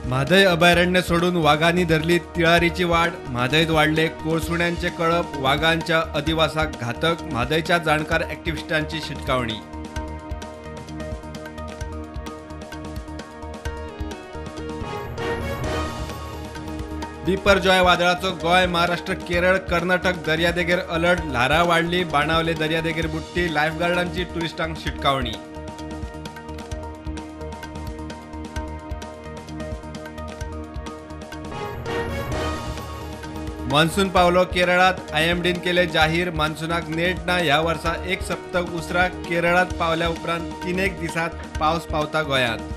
म्हादय अभयारण्य सोडून वागांनी धरली तिळारीची वाट. म्हादयत वाडले कोळसुण्यांचे कळप. वागांच्या अधिवासाक घातक. म्हादयच्या जाणकार ॲक्टिव्हिस्टांची शिटकावणी. बिपरजॉय वादळाचो गोंय, महाराष्ट्र, केरळ, कर्नाटक दर्यादेगेर अलर्ट. ल्हारां वाडली. बाणावले दर्यादेगेर बुडटी. लायफगार्डांची टुरिस्टांक शिटकावणी. मान्सून पावलो केरळात. आयएमडीन केले जाहीर. मान्सूनाक नेट ना. ह्या वर्सा एक सप्तक उसरा केरळात पावल्या उपरांत 3 दिसांत पावस पावता गोंयांत.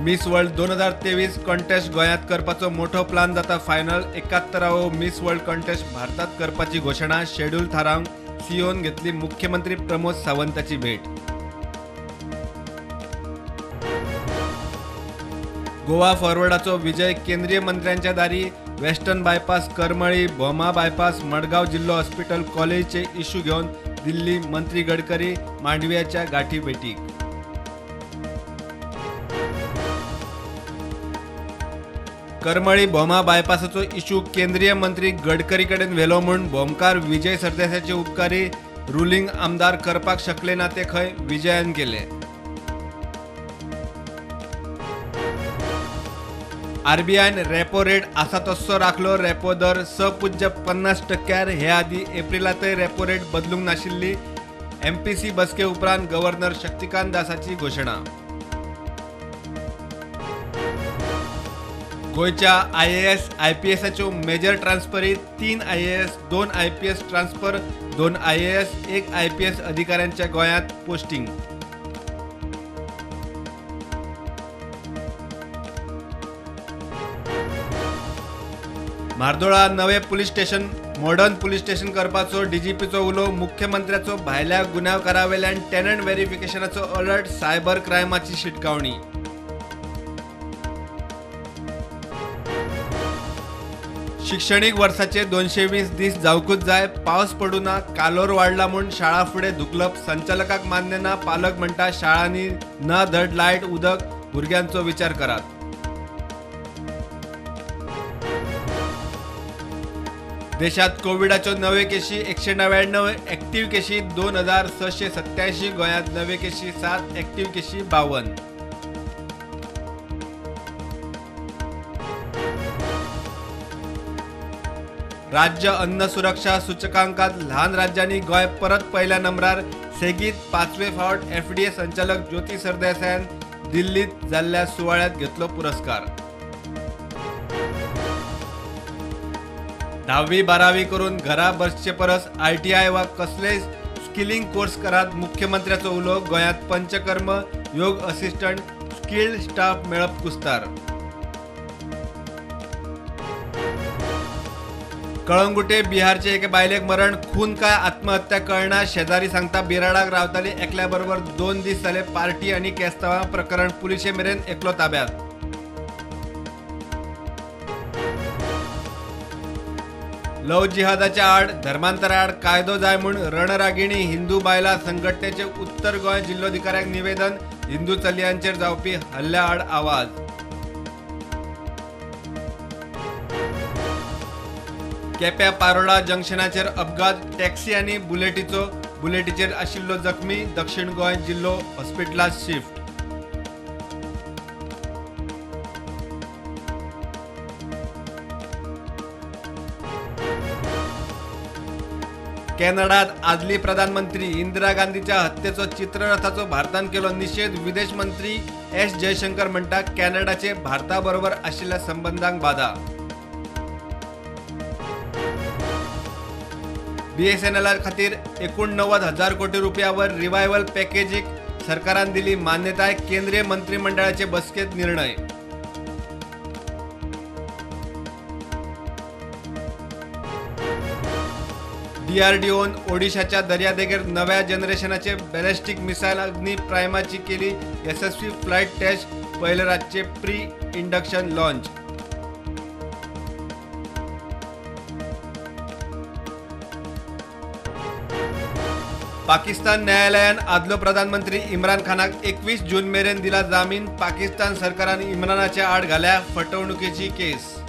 मिस वर्ल्ड 2023 कॉन्टेस्ट गोंयांत करपाचो मोठो प्लान जाता फायनल. 71वो मिस वर्ल्ड कॉन्टेस्ट भारतात करपाची घोशणा. शेड्यूल थारावंक सीईओन घेतली मुख्यमंत्री प्रमोद सावंताची भेट. गोवा फॉरवर्डाचो विजय केंद्रीय मंत्र्यांच्या दारी. Western bypass, Karmali, Bhoma bypass, Madgaon जिल्हो हॉस्पिटल कॉलेजचे इश्यू घेवन दिल्ली मंत्री गडकरी मांडवियाच्या गाठी भेटीक. करमळी भोमा बायपासाचो इश्यू केंद्रीय मंत्री गडकरी कडेन व्हेलो म्हूण भोमकार विजय सरदेसायाचे उपकारी. रुलिंग आमदार करपाक शकले ना ते खंय विजयान केले. आरबीआयन रेपो रेट आसा तस्सो राखलो. रेपो दर 6.50%. हे आदी एप्रिलांतय रेपो रेट बदलूंक नाशिल्ली. एमपीसी बसके उपरांत गव्हर्नर शक्तिकांत दासाची घोशणा. गोंयच्या आयएएस आयपीएसाच्यो मेजर ट्रान्सफरी. 3 IAS, 2 IPS transfer, 2 IAS, 1 IPS अधिकाऱ्यांच्या गोंयांत पोस्टिंग. म्हार्दोळा नवे police station modern police station करपाचो डीजीपीचो उलो. मुख्यमंत्र्याचो भायल्या गुन्यांवकारावेल्यान टेनंट व्हेरिफिकेशनाचो अलर्ट. सायबर क्रायमाची शिटकावणी. शिक्षणीक वर्साचे 220 दीस जावकूच जाय. पावस पडूं ना, कालोर वाडला म्हूण शाळा फुडें धुकलप संचालकाक मान्य ना. पालक म्हणटा शाळांनी ना धड लायट उदक, भुरग्यांचो विचार करात. देशात कोविडाच्यो नवे केशी 199, ॲक्टिव्ह केशी 2687. गोंयांत नवे केशी 7, ॲक्टिव्ह केशी 52. राज्य अन्न सुरक्षा सूचकांकात ल्हान राज्यांनी गोंय परत पयल्या नंबरार. सेगीत 5वे फावट एफडीए संचालक ज्योती सरदेसायान दिल्लीत जाल्ल्या सुवाळ्यात घेतलो पुरस्कार. 10वी 12वी करून घरा बसचे परस आयटीआय वा कसलेय स्किलिंग कोर्स करात. मुख्यमंत्र्याचो उलो. गोंयांत पंचकर्म, योग असिस्टंट, स्किल्ड स्टाफ मेळप कुस्तार. कळंगुटे बिहारचे एके बायलेक मरण. खून काय आत्महत्या कळना. शेजारी सांगता बिराडाक रावताली एकल्या बरोबर 2 दीस जाले पार्टी आनी केस्तांवां प्रकरण. पुलिशे मेरेन एकलो ताब्यात. लव जिहादाच्या आड, धर्मांतरा आड कायदो जाय म्हूण रणरागिणी हिंदू बायलां संघटनेचे उत्तर गोंय जिल्लोधिकाऱ्यांक निवेदन. हिंदू चलयांचेर जावपी हल्ल्या आड आवाज. केप्या पारोडा जंक्शनाचेर अपघात. टॅक्सी आनी बुलेटीचेर आशिल्लो जखमी. दक्षिण गोंय जिल्लो हॉस्पिटलांत शिफ्ट. कॅनडात आदली प्रधानमंत्री इंदिरा गांधीच्या हत्येचो चित्ररथाचो भारतान केलो निषेध. विदेश मंत्री एस जयशंकर म्हणटा कॅनडाचे भारता बरोबर आशिल्ल्या संबंधांक बाधा. बीएसएनएल खातीर 89,000 कोटी रुपयावर रिवायवल पॅकेजीक सरकारान दिली मान्यताय. केंद्रीय मंत्रिमंडळाचे बसकेत निर्णय. डीआरडीओन ओडिशाच्या दर्यादेगेर नव्या जनरेशनाचे बॅलिस्टिक मिसायल अग्नी प्रायमाची केली यशस्वी फ्लायट टेस्ट. पयले रातचे प्री इंडक्शन लॉन्च. पाकिस्तान न्यायालयान आदलो प्रधानमंत्री इम्रान खानाक 21 जून मेरेन दिला जामीन. पाकिस्तान सरकारान इम्रानाच्या आड घाल्या फटवणुकीची केस.